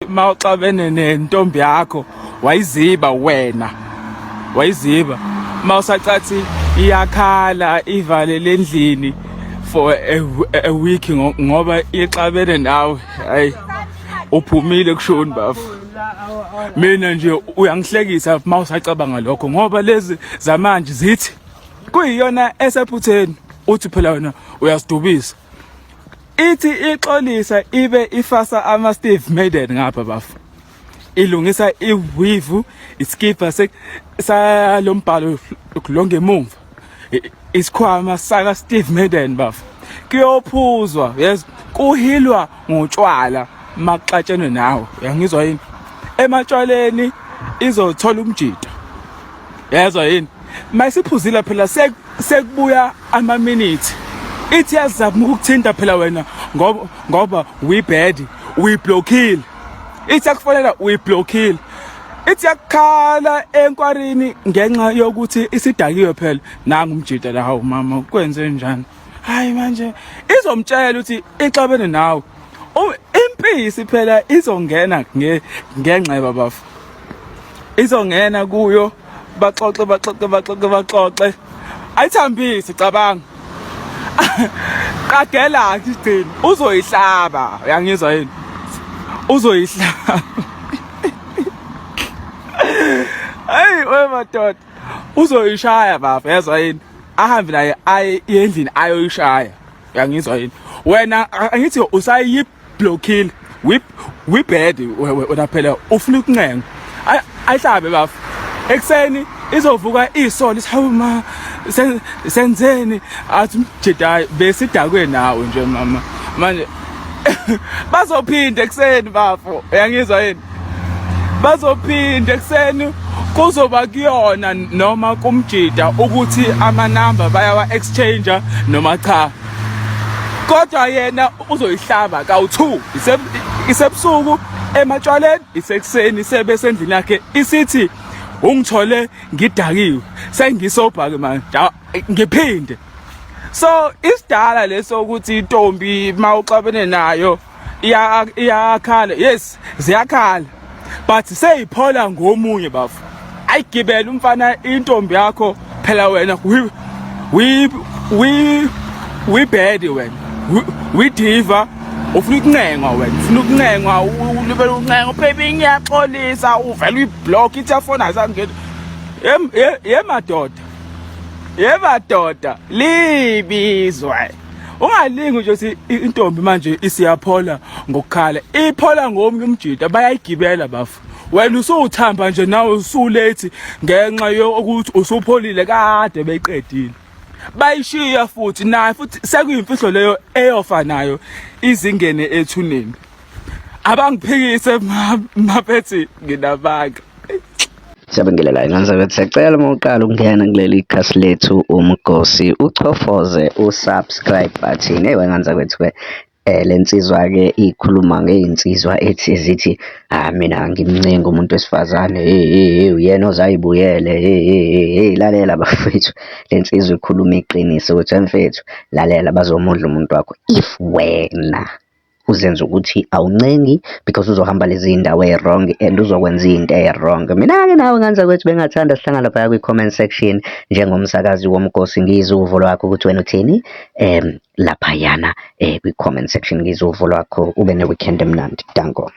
Mawuxabene nentombi yakho wayiziba wena, wayiziba mawusacathi iyakhala ivalele endlini for a week ngoba ixabene nawe. Hayi, uphumile kushoni bafo. Mina nje uyangihlekisa mawusacabanga lokho, ngoba lezi zamanje zithi kuyiyona esephutheni, uthi phela wena uyasidubisa. Ithi ixolisa ibe ifasa ama Steve Madden ngapha bafo, ilungisa iweave, iskipa salombhalo lo ngemumva, isikhwama saka Steve Madden bafo. Kuyophuzwa, yes, kuhilwa ngotshwala maxatshenwe nawe, uyangizwa yini? Ematshwaleni izothola umjida, yezwa yini? Mayisiphuzile phela sekubuya ama minutes, ithi yazama ukukuthinta phela wena ngoba we bad, we blockile. Ithi yakufonela, we blockile. Ithi yakukhala enkwarini ngenxa yokuthi isidakiwe phela. Nangu umjida la, hawu mama, kwenze njani? Hayi, manje izomtshela ukuthi ixabene nawe. Impisi phela izongena ngenxeba bafo, izongena kuyo, baxoxe baxoxe baxoxe baxoxe, ayithambisi. Cabanga, qagela igcini, uzoyihlaba, uyangizwa yini? Uzoyihlaba. Hey we madoda, uzoyishaya baba, yezwa yini? Ahambe naye aye endlini ayoyishaya, uyangizwa yini wena? Angithi usayiblockile, we bad wena phela, ufuna ukuncenga. Ayihlabe bafo. Ekuseni izovuka isolo ithi, hawu ma, senzeni? Athi mjidayi, besidakwe nawe nje mama. Manje bazophinda ekuseni bafo, uyangizwa yini? Bazophinda ekuseni, kuzoba kuyona noma kumjida ukuthi amanamba bayawa exchange noma cha, kodwa yena uzoyihlaba kawu-2, isebusuku ematshwaleni, isekuseni sebesendlini yakhe, isithi ungithole ngidakiwe, sengisobha ke manje, ngiphinde. So isidala leso ukuthi intombi mawuxabene nayo iyakhala, yes, ziyakhala, but seyiphola ngomunye bafo. Ayigibele umfana intombi yakho phela wena, we bad wena, we diva, ufuna ukuncengwa wena, ufuna ukuncengwa, ulibele uncenga, baby ngiyaxolisa, uvela uyiblock. Ithi yafona ayisangeni. Ye madoda, ye madoda, libizwe. Ungalingi nje ukuthi intombi manje isiyaphola ngokukhala, iphola ngomnye umjida, bayayigibela bafo. Wena usuthamba nje nawe usulethi ngenxa yokuthi usupholile, kade beqedile bayishiya futhi naye futhi sekuyimfihlo leyo eyofa nayo izingene ethuneni. Abangiphikise maphethi nginabanga. Siyabingelela ingane, siyacela uma uqala ukungena kuleli khasi lethu umgosi uchofoze u-subscribe button. Eyi wengane zakwethu-ke, le nsizwa-ke ikhuluma ngey'nsizwa ethi zithi, ah mina angimncengi umuntu wesifazane, hey hey hey, uyena ozayibuyele, hey hey hey hey. Lalela bafethu, le nsizwa ikhuluma iqiniso ukuthi mfethu, lalela, bazomudla umuntu wakho if wena uzenza ukuthi awuncengi, because uzohamba lezi iy'ndawo ey'wrong and uzokwenza iy'nto ey'wrong. Mina-ke nawe ngane zakwethu bengathanda sihlangana laphaya kwi-comment section njengomsakazi womgosi, ngizwe uvo lwakho ukuthi wena uthini laphayana kwi-comment section, ngizwe uvo lwakho. Ube ne-weekend emnandi, danko.